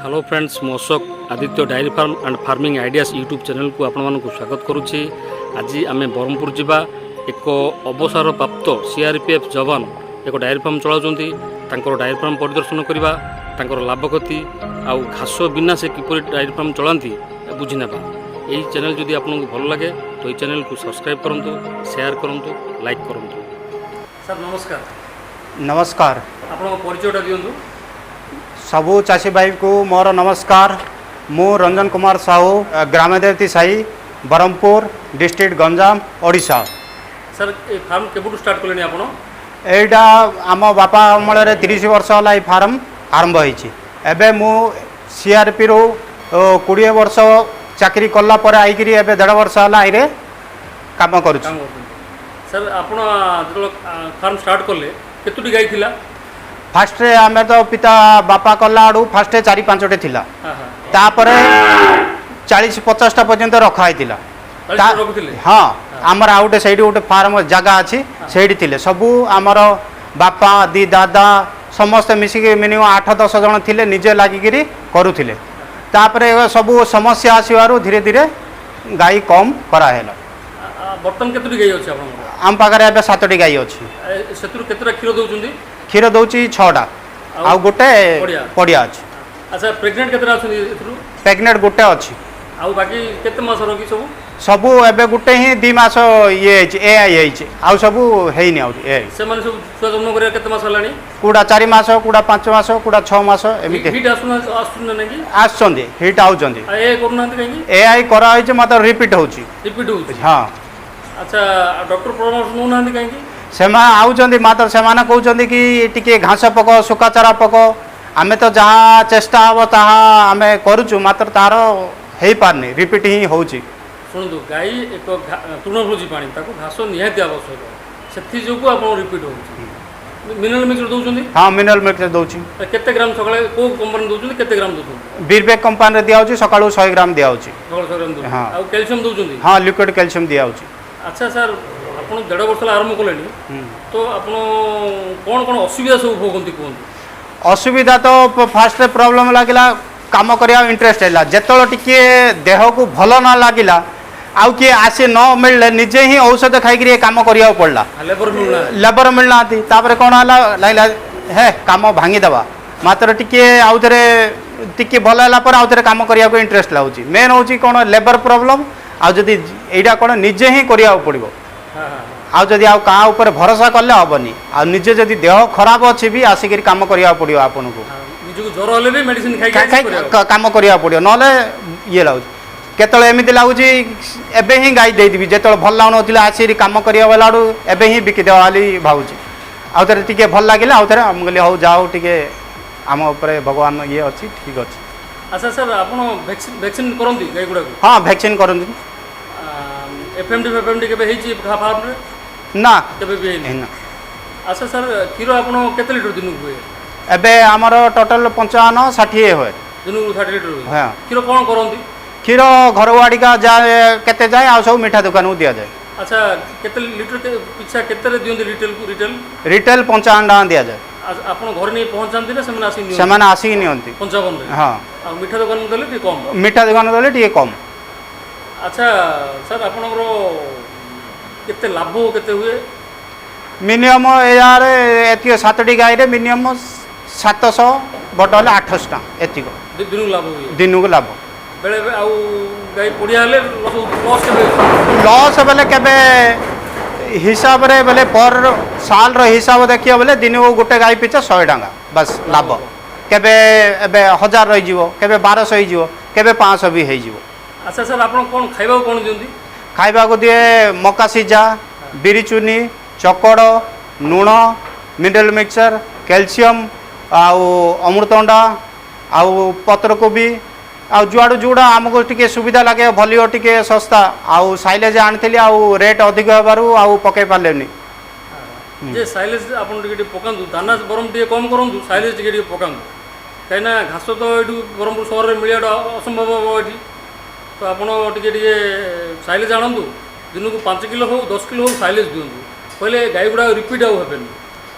Hello friends, ମୁଁ Ashok, Aditya dairy farm and farming ideas YouTube ଚ୍ୟାନେଲକୁ ଆପଣମାନଙ୍କୁ ସ୍ୱାଗତ କରୁଛି। ଆଜି ଆମେ ବ୍ରହ୍ମପୁର ଯିବା। ଏକ ଅବସରପ୍ରାପ୍ତ ସିଆର୍ପିଏଫ୍ ଯବାନ ଏକ ଡାଏରୀ ଫାର୍ମ ଚଳାଉଛନ୍ତି। ତାଙ୍କର ଡାଏରୀ ଫାର୍ମ ପରିଦର୍ଶନ କରିବା, ତାଙ୍କର ଲାଭ କ୍ଷତି ଆଉ ଘାସ ବିନା ସେ କିପରି ଡାଏରୀ ଫାର୍ମ ଚଳାନ୍ତି ବୁଝିନେବା। ଏହି ଚ୍ୟାନେଲ ଯଦି ଆପଣଙ୍କୁ ଭଲ ଲାଗେ, ତ ଏହି ଚ୍ୟାନେଲକୁ ସବସ୍କ୍ରାଇବ୍ କରନ୍ତୁ, ସେୟାର କରନ୍ତୁ, ଲାଇକ୍ କରନ୍ତୁ। ସାର୍, ନମସ୍କାର। ନମସ୍କାର। ଆପଣଙ୍କ ପରିଚୟଟା ଦିଅନ୍ତୁ। ସବୁ ଚାଷୀ ଭାଇକୁ ମୋର ନମସ୍କାର। ମୁଁ ରଞ୍ଜନ କୁମାର ସାହୁ, ଗ୍ରାମଦେବତୀ ସାହି, ବ୍ରହ୍ମପୁର ଡିଷ୍ଟ୍ରିକ୍ଟ, ଗଞ୍ଜାମ, ଓଡ଼ିଶା। ସାର୍, ଏ ଫାର୍ମ କେବେଠୁ ଷ୍ଟାର୍ଟ କଲେଣି ଆପଣ? ଏଇଟା ଆମ ବାପା ଅମଳରେ 30 ବର୍ଷ ହେଲା ଏଇ ଫାର୍ମ ଆରମ୍ଭ ହେଇଛି। ଏବେ ମୁଁ ସିଆର୍ପିରୁ 20 ବର୍ଷ ଚାକିରି କଲା ପରେ ଆଇକିରି ଏବେ ଦେଢ଼ ବର୍ଷ ହେଲା ଏଇରେ କାମ କରୁଛି। କାମ କରୁଛନ୍ତି। ସାର୍, ଆପଣ ଯେତେବେଳେ ଫାର୍ମ ଷ୍ଟାର୍ଟ କଲେ, କେତୋଟି ଗାଈ ଥିଲା? ଫାଷ୍ଟରେ ଆମେ ତ ପିତା ବାପା କଲା ଆଡ଼ୁ ଫାଷ୍ଟରେ ଚାରି ପାଞ୍ଚଟି ଥିଲା। ହଁ ହଁ ତାପରେ 40-50ଟା ପର୍ଯ୍ୟନ୍ତ ରଖା ହେଇଥିଲା। 40ଟା ରଖୁଥିଲେ? ହଁ, ଆମର ଆଉ ଗୋଟେ ସେଇଠି ଗୋଟେ ଫାର୍ମ ଜାଗା ଅଛି, ସେଇଠି ଥିଲେ ସବୁ। ଆମର ବାପା, ଦି ଦାଦା ସମସ୍ତେ ମିଶିକି ମିନିମମ୍ 8-10 ଜଣ ଥିଲେ, ନିଜେ ଲାଗିକିରି କରୁଥିଲେ। ତାପରେ ସବୁ ସମସ୍ୟା ଆସିବାରୁ ଧୀରେ ଧୀରେ ଗାଈ କମ୍ କରାହେଲା। ବର୍ତ୍ତମାନ କେତୋଟି ଗାଈ ଅଛି ଆପଣଙ୍କର? ଆମ ପାଖରେ ଏବେ ସାତଟି ଗାଈ ଅଛି। ସେଥିରୁ କେତେଟା କ୍ଷୀର ଦେଉଛନ୍ତି? କ୍ଷୀର ଦେଉଛି ଛଅଟା, ଆଉ ଗୋଟେ ପଡ଼ିଆ? ପଡ଼ିଆ ଅଛି। ଆଚ୍ଛା, ପ୍ରେଗନେଣ୍ଟ କେତେଟା ଅଛନ୍ତି ଏଥିରୁ? ପ୍ରେଗନେଣ୍ଟ ଗୋଟେ ଅଛି। ଆଉ ବାକି କେତେ ମାସର କି ସବୁ? ସବୁ ଏବେ ଗୋଟେ ହିଁ 2 ମାସ ଇଏ ହେଇଛି, ଏ I ହେଇଛି, ଆଉ ସବୁ ହେଇନି ଆହୁରି ଏ I. ସେମାନେ ସବୁ ଛୁଆ ଜନ୍ମ କରିବା କେତେ ମାସ ହେଲାଣି? କୋଉଟା 4 ମାସ, କୋଉଟା 5 ମାସ, କୋଉଟା 6 ମାସ ଏମିତି। ହିଟ୍ ଆସୁନା ନାଇଁ କି? ଆସୁଛନ୍ତି, ହିଟ୍ ଆଉଛନ୍ତି। ଆଉ ଏ କରୁନାହାନ୍ତି କାହିଁକି? ଏ I କରାହେଇଛି, ମାତ୍ର ରିପିଟ୍ ହେଉଛି। ରିପିଟ୍ ହେଉଛି? ହଁ। ଆଚ୍ଛା, ଡକ୍ଟର ପରାମର୍ଶ ନେଉନାହାନ୍ତି କାହିଁକି? ସେମାନେ ଆଉଛନ୍ତି, ମାତ୍ର ସେମାନେ କହୁଛନ୍ତି କି ଟିକେ ଘାସ ପକ, ଶୁଖା ଚାରା ପକ। ଆମେ ତ ଯାହା ଚେଷ୍ଟା ହେବ ତାହା ଆମେ କରୁଛୁ, ମାତ୍ର ତାର ହେଇପାରୁନି, ରିପିଟ୍ ହିଁ ହେଉଛି। ଶୁଣନ୍ତୁ, ଗାଈ ଏକ ତୃଣଭୋଜୀ ପ୍ରାଣୀ, ତାକୁ ଘାସ ନିହାତି ଆବଶ୍ୟକ। ସେଥିଯୋଗୁଁ ଆପଣ ରିପିଟ୍ ହେଉଛି। ମିନେରାଲ ମିକ୍ସର ଦେଉଛନ୍ତି? ହଁ, ମିନେରାଲ ମିକ୍ସର ଦେଉଛି। କେତେ ଗ୍ରାମ ସକାଳେ? କେଉଁ କମ୍ପାନୀ ଦେଉଛନ୍ତି? କେତେ ଗ୍ରାମ ଦେଉଛନ୍ତି? ବିରବେକ୍ କମ୍ପାନୀରେ ଦିଆହେଉଛି, ସକାଳୁ 100 ଗ୍ରାମ ଦିଆହେଉଛି। ସକାଳୁ 100 ଗ୍ରାମ ଦେଉଛନ୍ତି? ହଁ। ଆଉ କ୍ୟାଲସିୟମ ଦେଉଛନ୍ତି? ହଁ, ଲିକ୍ୱିଡ଼ କ୍ୟାଲସିୟମ୍ ଦିଆହେଉଛି। ଆଚ୍ଛା ସାର୍, ଆପଣ ଦେଢ଼ ବର୍ଷ ହେଲା ଆରମ୍ଭ କଲେଣି, ତ ଆପଣ କ'ଣ କ'ଣ ଅସୁବିଧା ସବୁ ଭୋଗନ୍ତି କୁହନ୍ତୁ। ଅସୁବିଧା ତ ଫାଷ୍ଟରେ ପ୍ରୋବ୍ଲେମ୍ ଲାଗିଲା, କାମ କରିବାକୁ ଇଣ୍ଟରେଷ୍ଟ ହେଲା। ଯେତେବେଳେ ଟିକିଏ ଦେହକୁ ଭଲ ନ ଲାଗିଲା, ଆଉ କିଏ ଆସି ନ ମିଳିଲେ, ନିଜେ ହିଁ ଔଷଧ ଖାଇକିରି ଏ କାମ କରିବାକୁ ପଡ଼ିଲା। ଲେବର ମିଳୁନାହାନ୍ତି। ଲେବର ମିଳୁନାହାନ୍ତି। ତାପରେ କ'ଣ ହେଲା, ଲାଗିଲା ହେ କାମ ଭାଙ୍ଗିଦେବା। ମାତ୍ର ଟିକିଏ ଆଉଥରେ ଟିକିଏ ଭଲ ହେଲା ପରେ ଆଉଥରେ କାମ କରିବାକୁ ଇଣ୍ଟରେଷ୍ଟ ଲାଗୁଛି। ମେନ୍ ହେଉଛି କ'ଣ, ଲେବର ପ୍ରୋବ୍ଲେମ୍। ଆଉ ଯଦି ଏଇଟା କ'ଣ, ନିଜେ ହିଁ କରିବାକୁ ପଡ଼ିବ। ହଁ ହଁ ଆଉ ଯଦି ଆଉ କାହା ଉପରେ ଭରସା କଲେ ହେବନି। ଆଉ ନିଜେ ଯଦି ଦେହ ଖରାପ ଅଛି ବି ଆସିକିରି କାମ କରିବାକୁ ପଡ଼ିବ ଆପଣଙ୍କୁ। ହଁ, ନିଜକୁ ଜ୍ୱର ହେଲେ ବି ମେଡିସିନ ଖାଇକି ଖାଇ ଆସି କରିବାକୁ। କାମ କରିବାକୁ ପଡ଼ିବ, ନହେଲେ ଇଏ ଲାଗୁଛି। କେତେବେଳେ ଏମିତି ଲାଗୁଛି ଏବେ ହିଁ ଗାଈ ଦେଇଦେବି। ଯେତେବେଳେ ଭଲ ଲାଗୁନଥିଲା ଆସିକି କାମ କରିବା ବେଲା ଆଡ଼ୁ, ଏବେ ହିଁ ବିକିଦେବା ବୋଲି ଭାବୁଛି। ଆଉ ଥରେ ଟିକେ ଭଲ ଲାଗିଲା, ଆଉ ଥରେ ମୁଁ କହିଲି ହଉ ଯାଉ, ଟିକେ ଆମ ଉପରେ ଭଗବାନ ଇଏ ଅଛି, ଠିକ୍ ଅଛି। ଆଚ୍ଛା ସାର୍, ଆପଣ ଭ୍ୟାକ୍ସିନ କରନ୍ତି ଗାଈ ଗୁଡ଼ାକୁ? ହଁ, ଭ୍ୟାକ୍ସିନ୍ କରନ୍ତି। F M D, F M D କେବେ ହେଇଛି ଫାର୍ମରେ? ନା। କେବେ ବି ହେଇନି? ନା। ଆଚ୍ଛା ସାର୍, କ୍ଷୀର ଆପଣ କେତେ ଲିଟର ଦିନକୁ ହୁଏ? ଏବେ ଆମର ଟୋଟାଲ 55-60 ହୁଏ। ଦିନକୁ 60 ଲିଟର ହୁଏ? ହଁ। କ୍ଷୀର କ'ଣ କରନ୍ତି? କ୍ଷୀର ଘର ବାଡ଼ିକା ଯାଏ, କେତେ ଯାଏ, ଆଉ ସବୁ ମିଠା ଦୋକାନକୁ ଦିଆଯାଏ। ଆଚ୍ଛା, କେତେ ଲିଟର ପିଛା କେତେରେ ଦିଅନ୍ତି ରିଟେଲକୁ, ରିଟେଲ? ରିଟେଲ 55 ଟଙ୍କା ଦିଆଯାଏ। ଆପଣ ଘରେ ନେଇ ପହଞ୍ଚାନ୍ତି ନା ସେମାନେ ଆସିକି ନିଅନ୍ତି? ସେମାନେ ଆସିକି ନିଅନ୍ତି। 55ରେ? ହଁ। ଆଉ ମିଠା ଦୋକାନକୁ ଦେଲେ ଟିକେ କମ୍? ମିଠା ଦୋକାନ ଦେଲେ ଟିକେ କମ୍। ଆଚ୍ଛା ସାର୍, ଆପଣଙ୍କର କେତେ ଲାଭ କେତେ ହୁଏ? ମିନିମମ୍ ଏୟାରେ ଏତିକ ସାତଟି ଗାଈରେ ମିନିମମ୍ 700, ବଡ଼ ହେଲେ 800 ଟଙ୍କା ଏତିକ। ଦିନକୁ ଲାଭ ହୁଏ? ଦିନକୁ ଲାଭ। ବେଳେ ବେଳେ ଆଉ ଗାଈ ପଡ଼ିଆ ହେଲେ ଲସ୍ କେବେ? ଲସ୍ ବେଲେ କେବେ ହିସାବରେ ବେଲେ ପର ସାଲର ହିସାବ ଦେଖିବ ବେଲେ ଦିନକୁ ଗୋଟେ ଗାଈ ପିଛା 100 ଟଙ୍କା ବାସ୍ ଲାଭ। କେବେ ଏବେ 1000 ରହିଯିବ, କେବେ 1200 ହେଇଯିବ, କେବେ 500 ବି ହେଇଯିବ। ଆଚ୍ଛା ସାର୍, ଆପଣ କ'ଣ ଖାଇବାକୁ କ'ଣ ଦିଅନ୍ତି? ଖାଇବାକୁ ଦିଏ ମକା ସିଝା, ବିରି ଚୁନି, ଚକଡ଼, ଲୁଣ, ମିନେରାଲ ମିକ୍ସଚର, କ୍ୟାଲସିୟମ୍ ଆଉ ଅମୃତଭଣ୍ଡା ଆଉ ପତ୍ରକୋବି, ଆଉ ଯୁଆଡ଼ୁ ଯେଉଁଟା ଆମକୁ ଟିକେ ସୁବିଧା ଲାଗେ, ଭଲିଓ ଟିକେ ଶସ୍ତା। ଆଉ ସାଇଲେଜ୍ ଆଣିଥିଲି, ଆଉ ରେଟ୍ ଅଧିକ ହେବାରୁ ଆଉ ପକାଇ ପାରିଲେନି। ଯେ ସାଇଲେଜ୍ ଆପଣ ଟିକେ ଟିକେ ପକାନ୍ତୁ। ଦାନା ବରଂ ଟିକେ କମ୍ କରନ୍ତୁ, ସାଇଲେଜ୍ ଟିକେ ଟିକେ ପକାନ୍ତୁ। କାହିଁକିନା ଘାସ ତ ଏଇଠୁ ବ୍ରହ୍ମପୁର ସହରରେ ମିଳିବାଟା ଅସମ୍ଭବ ହେବ ଏଠି। ତ ଆପଣ ଟିକେ ଟିକେ ସାଇଲେଜ୍ ଆଣନ୍ତୁ। ଦିନକୁ 5 କିଲୋ ହଉ, 10 କିଲୋ ହଉ, ସାଇଲେଜ୍ ଦିଅନ୍ତୁ କହିଲେ ଗାଈ ଗୁଡ଼ାକ ରିପିଟ୍ ଆଉ ହେବେନି।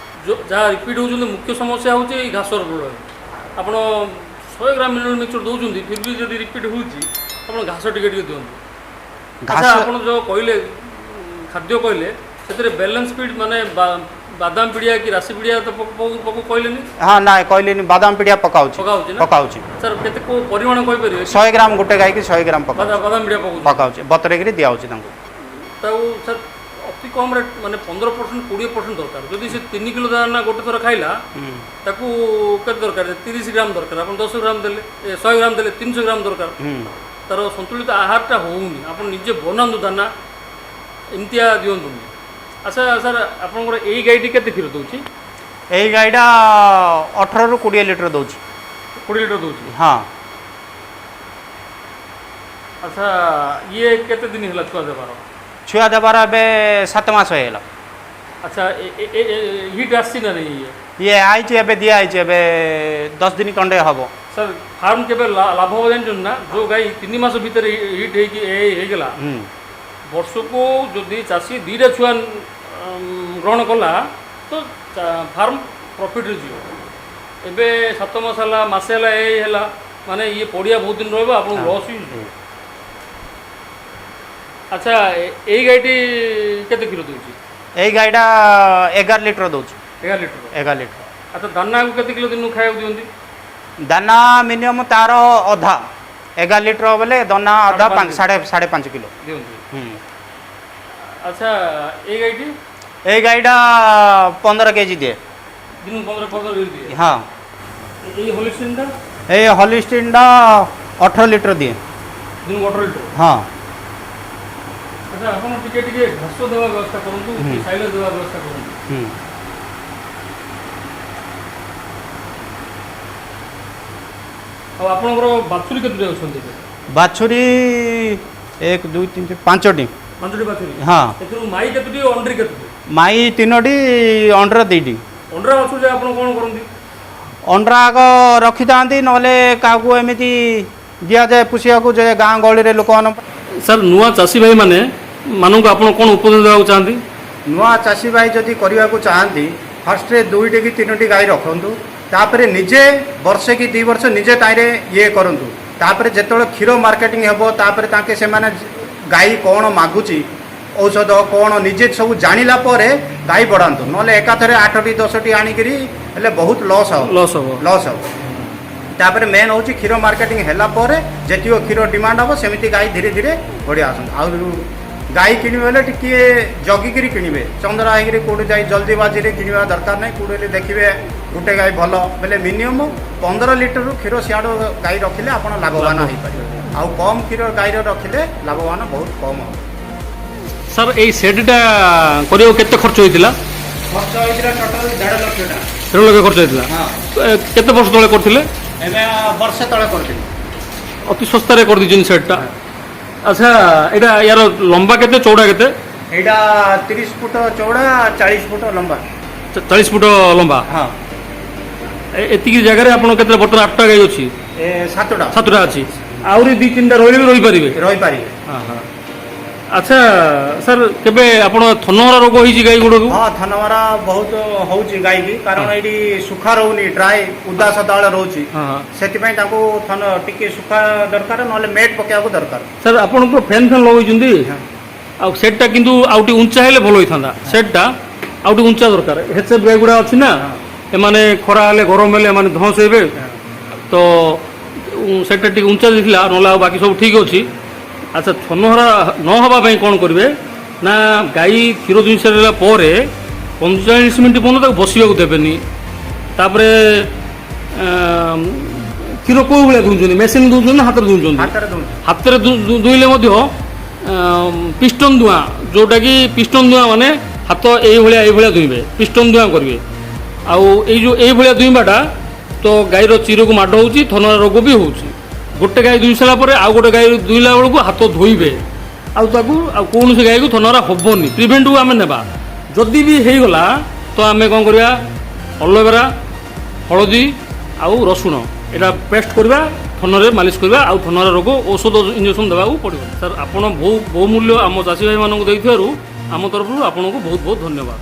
ଯାହା ରିପିଟ୍ ହେଉଛନ୍ତି, ମୁଖ୍ୟ ସମସ୍ୟା ହେଉଛି ଏଇ ଘାସର ପ୍ରୋବ୍ଲେମ୍। ଆପଣ 100 ଗ୍ରାମ ମିନେରାଲ ମିକ୍ସଚର ଦେଉଛନ୍ତି, ଫିର୍ ବି ଯଦି ରିପିଟ୍ ହେଉଛି, ଆପଣ ଘାସ ଟିକେ ଟିକେ ଦିଅନ୍ତୁ। ଆଚ୍ଛା। ଘାସ। ଆପଣ ଯେଉଁ କହିଲେ ଖାଦ୍ୟ କହିଲେ, ସେଥିରେ ବାଲାନ୍ସ ଫିଡ୍ ମାନେ ବାଦାମ ପିଡ଼ିଆ କି ରାଶି ପିଡ଼ିଆ ତ ପକଉ କହିଲେନି? ହଁ, ନାଇଁ, କହିଲିନି। ବାଦାମ ପିଡ଼ିଆ ପକାଉଛି। ପକାଉଛି ନା? ପକାଉଛି। ସାର୍, କେତେ, କେଉଁ ପରିମାଣ କହିପାରିବେ? 100 ଗ୍ରାମ, ଗୋଟେ ଗାଈକି 100 ଗ୍ରାମ ପକାଉଛି। ବାଦାମ ପିଡ଼ିଆ ପକାଉଛି? ପକାଉଛି, ବତରେଇକିରି ଦିଆହେଉଛି ତାଙ୍କୁ। ତାକୁ ସାର୍, ଅତି କମ୍ରେ ମାନେ 15%, 20% ଦରକାର। ଯଦି ସେ 3 କିଲୋ ଦାନା ଗୋଟେ ଥର ଖାଇଲା, ତାକୁ କେତେ ଦରକାର? 30 ଗ୍ରାମ ଦରକାର। ଆପଣ 10 ଗ୍ରାମ ଦେଲେ, 100 ଗ୍ରାମ ଦେଲେ 300 ଗ୍ରାମ ଦରକାର। ତାର ସନ୍ତୁଳିତ ଆହାରଟା ହେଉନି। ଆପଣ ନିଜେ ବନାନ୍ତୁ ଦାନା, ଏମିତିଆ ଦିଅନ୍ତୁନି। ଆଚ୍ଛା ସାର୍, ଆପଣଙ୍କର ଏଇ ଗାଈଟି କେତେ କ୍ଷୀର ଦେଉଛି? ଏଇ ଗାଈଟା 18ରୁ 20 ଲିଟର ଦେଉଛି। 20 ଲିଟର ଦେଉଛି? ହଁ। ଆଚ୍ଛା, ଇଏ କେତେ ଦିନ ହେଲା ଛୁଆ ଦେବାର? ଛୁଆ ଦେବାର ଏବେ 7 ମାସ ହେଇଗଲା। ଆଚ୍ଛା, ହିଟ୍ ଆସିଛି ନା ନାଇଁ ଇଏ? ଇଏ ଆଇଛି, ଏବେ ଦିଆ ହେଇଛି, ଏବେ 10 ଦିନ ଖଣ୍ଡେ ହବ। ସାର୍, ଫାର୍ମ କେବେ ଲାଭ ହେବ ଜାଣିଛନ୍ତି ନା? ଯେଉଁ ଗାଈ 3 ମାସ ଭିତରେ ହିଟ୍ ହେଇକି ହେଇଗଲା, ବର୍ଷକୁ ଯଦି ଚାଷୀ ଦୁଇଟା ଛୁଆ ଗ୍ରହଣ କଲା ତ ଫାର୍ମ ପ୍ରଫିଟ୍ରେ ଯିବ। ଏବେ 7 ମାସ ହେଲା, ମାସେ ହେଲା, ଏ ହେଲା, ମାନେ ଇଏ ପଡ଼ିଆ ବହୁତ ଦିନ ରହିବ, ଆପଣଙ୍କୁ ଲସ୍ ହିଁ ଯିବ। ଆଚ୍ଛା, ଏଇ ଗାଈଟି କେତେ କ୍ଷୀର ଦେଉଛି? ଏଇ ଗାଈଟା 11 ଲିଟର ଦେଉଛି। 11 ଲିଟର? 11 ଲିଟର। ଆଚ୍ଛା, ଦାନାକୁ କେତେ କିଲୋ ଦିନକୁ ଖାଇବାକୁ ଦିଅନ୍ତି? ଦାନା ମିନିମମ୍ ତାର ଅଧା, 11 ଲିଟର ବୋଲେ ଦାନା ଅଧା। 5.5। 5.5 କିଲୋ। ଦିଅନ୍ତି। ଆଚ୍ଛା, ଏଇ ଗାଈଟି? ଏଇ ଗାଈଟା 15 କେଜି ଦିଏ। ଦିନକୁ 15 ଦିଏ? ହଁ। ଏଇ ହଲିଷ୍ଟିନ୍ଟା? ଏଇ ହଲିଷ୍ଟିନ୍ଟା 18 ଲିଟର ଦିଏ। ଦିନକୁ 18 ଲିଟର? ହଁ। ଆଚ୍ଛା, ଆପଣ ଟିକେ ଟିକେ ଘାସ ଦେବା ବ୍ୟବସ୍ଥା କରନ୍ତୁ କି ସାଇଲେଜ ଦେବା ବ୍ୟବସ୍ଥା କରନ୍ତୁ। ଆଉ ଆପଣଙ୍କର ବାଛୁରୀ କେତୋଟି ଅଛନ୍ତି ଏବେ? ବାଛୁରୀ ଏକ, ଦୁଇ, ତିନି, ଚାରି, ପାଞ୍ଚଟି। ପାଞ୍ଚଟି ବାଛୁରୀ? ହଁ। ଏଥିରୁ ମାଇ କେତୋଟି, ଅଣ୍ଡ୍ରି କେତୋଟି? ମାଇ ତିନୋଟି, ଅଣ୍ଡ୍ର ଦୁଇଟି। ଅଣ୍ଡ୍ରା ବାଛୁରୀ ଆପଣ କ'ଣ କରନ୍ତି? ଅଣ୍ଡ୍ରା ଆଗ ରଖିଥାନ୍ତି, ନହେଲେ କାହାକୁ ଏମିତି ଦିଆଯାଏ ପୋଷିବାକୁ ଯେ ଗାଁ ଗହଳିରେ ଲୋକମାନଙ୍କ। ସାର୍, ନୂଆ ଚାଷୀ ଭାଇମାନେ ମାନଙ୍କୁ ଆପଣ କ'ଣ ଉପଦେଶ ଦେବାକୁ ଚାହାନ୍ତି? ନୂଆ ଚାଷୀ ଭାଇ ଯଦି କରିବାକୁ ଚାହାନ୍ତି, ଫାର୍ଷ୍ଟରେ ଦୁଇଟି କି ତିନୋଟି ଗାଈ ରଖନ୍ତୁ। ତାପରେ ନିଜେ ବର୍ଷେ କି 2 ବର୍ଷ ନିଜେ ତାଇରେ ଇଏ କରନ୍ତୁ। ତାପରେ ଯେତେବେଳେ କ୍ଷୀର ମାର୍କେଟିଂ ହେବ, ତାପରେ ତାଙ୍କେ ସେମାନେ ଗାଈ କ'ଣ ମାଗୁଛି, ଔଷଧ କ'ଣ, ନିଜେ ସବୁ ଜାଣିଲା ପରେ ଗାଈ ବଢ଼ାନ୍ତୁ। ନହେଲେ ଏକାଥରେ ଆଠଟି ଦଶଟି ଆଣିକିରି ହେଲେ ବହୁତ ଲସ୍ ହେବ। ଲସ୍ ହେବ। ଲସ୍ ହେବ। ତାପରେ ମେନ୍ ହେଉଛି କ୍ଷୀର ମାର୍କେଟିଂ ହେଲା ପରେ ଯେତିକ କ୍ଷୀର ଡିମାଣ୍ଡ ହେବ, ସେମିତି ଗାଈ ଧୀରେ ଧୀରେ ବଢ଼ି ଆସନ୍ତୁ। ଆଉ ଗାଈ କିଣିବେ ହେଲେ ଟିକିଏ ଜଗିକିରି କିଣିବେ। ଚନ୍ଦରା ହେଇକିରି କେଉଁଠି ଯାଇ ଜଲ୍ଦିବାଜିରେ କିଣିବା ଦରକାର ନାହିଁ। କେଉଁଠି ହେଲେ ଦେଖିବେ ଗୋଟେ ଗାଈ ଭଲ ବେଲେ ମିନିମମ୍ 15 ଲିଟରରୁ କ୍ଷୀର ସିଆଡ଼ୁ ଗାଈ ରଖିଲେ ଆପଣ ଲାଭବାନ ହେଇପାରିବେ। ଆଉ କମ୍ କ୍ଷୀର ଗାଈର ରଖିଲେ ଲାଭବାନ ବହୁତ କମ୍ ହେବ। ସାର୍, ଏଇ ସେଡ୍ଟା କରିବାକୁ କେତେ ଖର୍ଚ୍ଚ ହେଇଥିଲା? ଖର୍ଚ୍ଚ ହେଇଥିଲା ଟୋଟାଲ 1.5 ଲକ୍ଷ ଟଙ୍କା। 1.5 ଲକ୍ଷ ଖର୍ଚ୍ଚ ହେଇଥିଲା? ହଁ। କେତେ ବର୍ଷ ତଳେ କରିଥିଲେ? ଏବେ ବର୍ଷେ ତଳେ କରିଥିଲି। ଅତି ଶସ୍ତାରେ କରିଦେଇଛନ୍ତି ସେଡ୍ଟା। ଆଚ୍ଛା, ଏଇଟା ୟାର ଲମ୍ବା କେତେ, ଚଉଡ଼ା କେତେ? ଏଇଟା 30 ଫୁଟ ଚଉଡ଼ା, 40 ଫୁଟ ଲମ୍ବା। 40 ଫୁଟ ଲମ୍ବା? ହଁ। ଏତିକି ଜାଗାରେ ଆପଣ କେତେ, ବର୍ତ୍ତମାନ ଆଠଟା ଗାଈ ଅଛି? ଏ ସାତଟା। ସାତଟା ଅଛି, ଆହୁରି ଦୁଇ ତିନିଟା ରହିଲେ ବି ରହିପାରିବେ? ରହିପାରିବେ। ହଁ। ଆଚ୍ଛା ସାର୍, କେବେ ଆପଣ ଥନହରା ରୋଗ ହେଇଛି ଗାଈ ଗୁଡ଼ାକୁ? ହଁ, ଥନମରା ବହୁତ ହଉଛି ଗାଈକି, କାରଣ ଏଇଠି ଶୁଖା ରହୁନି, ଡ୍ରାଏ ଉଦା ସଦାବେଳେ ରହୁଛି। ହଁ ହଁ ସେଥିପାଇଁ ତାଙ୍କୁ ଥନ ଟିକେ ଶୁଖା ଦରକାର, ନହେଲେ ମେଟ୍ ପକେଇବାକୁ ଦରକାର। ସାର୍, ଆପଣ ତ ଫ୍ୟାନ୍ ଫ୍ୟାନ୍ ଲଗେଇଛନ୍ତି। ଆଉ ସେଟ୍ଟା କିନ୍ତୁ ଆଉ ଟିକେ ଉଞ୍ଚା ହେଲେ ଭଲ ହେଇଥାନ୍ତା। ସେଟ୍ଟା ଆଉ ଟିକେ ଉଞ୍ଚା ଦରକାର। ହେଚଏଫ୍ ଗାଈ ଗୁଡ଼ା ଅଛି ନା, ଏମାନେ ଖରା ହେଲେ, ଗରମ ହେଲେ ଏମାନେ ଧଁସ ହେବେ। ତ ସେଟା ଟିକେ ଉଞ୍ଚା ଦେଇଥିଲା, ନହେଲେ ଆଉ ବାକି ସବୁ ଠିକ୍ ଅଛି। ଆଚ୍ଛା, ଥନହରା ନ ହେବା ପାଇଁ କ'ଣ କରିବେ ନା, ଗାଈ କ୍ଷୀର ଦୁହିଁ ସାରିଲା ପରେ 45 ମିନିଟ୍ ପର୍ଯ୍ୟନ୍ତ ତାକୁ ବସିବାକୁ ଦେବେନି। ତାପରେ କ୍ଷୀର କେଉଁ ଭଳିଆ ଦୁହୁଁଛନ୍ତି? ମେସିନ୍ ଦୁହୁଁଛନ୍ତି ନା ହାତରେ ଦୁହୁଁଛନ୍ତି? ହାତରେ ଦଉଛି। ହାତରେ ଦୁହିଁଲେ ମଧ୍ୟ ପିଷ୍ଟନ ଦୁହାଁ, ଯେଉଁଟାକି ପିଷ୍ଟନ ଦୁହାଁ ମାନେ ହାତ ଏଇଭଳିଆ ଏଇଭଳିଆ ଦୁହିଁବେ, ପିଷ୍ଟନ ଦୁହାଁ କରିବେ। ଆଉ ଏଇ ଯେଉଁ ଏଇଭଳିଆ ଦୁହିଁବାଟା ତ ଗାଈର ଚିରକୁ ମାଡ଼ ହେଉଛି, ଥନରା ରୋଗ ବି ହେଉଛି। ଗୋଟେ ଗାଈ ଦୁହିଁ ସାରିଲା ପରେ ଆଉ ଗୋଟେ ଗାଈ ଦୁହିଁଲା ବେଳକୁ ହାତ ଧୋଇବେ। ଆଉ ତାକୁ ଆଉ କୌଣସି ଗାଈକୁ ଥନରା ହେବନି, ପ୍ରିଭେଣ୍ଟକୁ ଆମେ ନେବା। ଯଦି ବି ହେଇଗଲା ତ ଆମେ କ'ଣ କରିବା? ଅଲୋଭେରା, ହଳଦୀ ଆଉ ରସୁଣ ଏଇଟା ପେଷ୍ଟ କରିବା, ଥନରେ ମାଲିସ କରିବା। ଆଉ ଥନରା ରୋଗ ଔଷଧ ଇଞ୍ଜେକ୍ସନ୍ ଦେବାକୁ ପଡ଼ିବ। ସାର୍, ଆପଣ ବହୁ ବହୁମୂଲ୍ୟ ଆମ ଚାଷୀ ଭାଇମାନଙ୍କୁ ଦେଇଥିବାରୁ ଆମ ତରଫରୁ ଆପଣଙ୍କୁ ବହୁତ ବହୁତ ଧନ୍ୟବାଦ।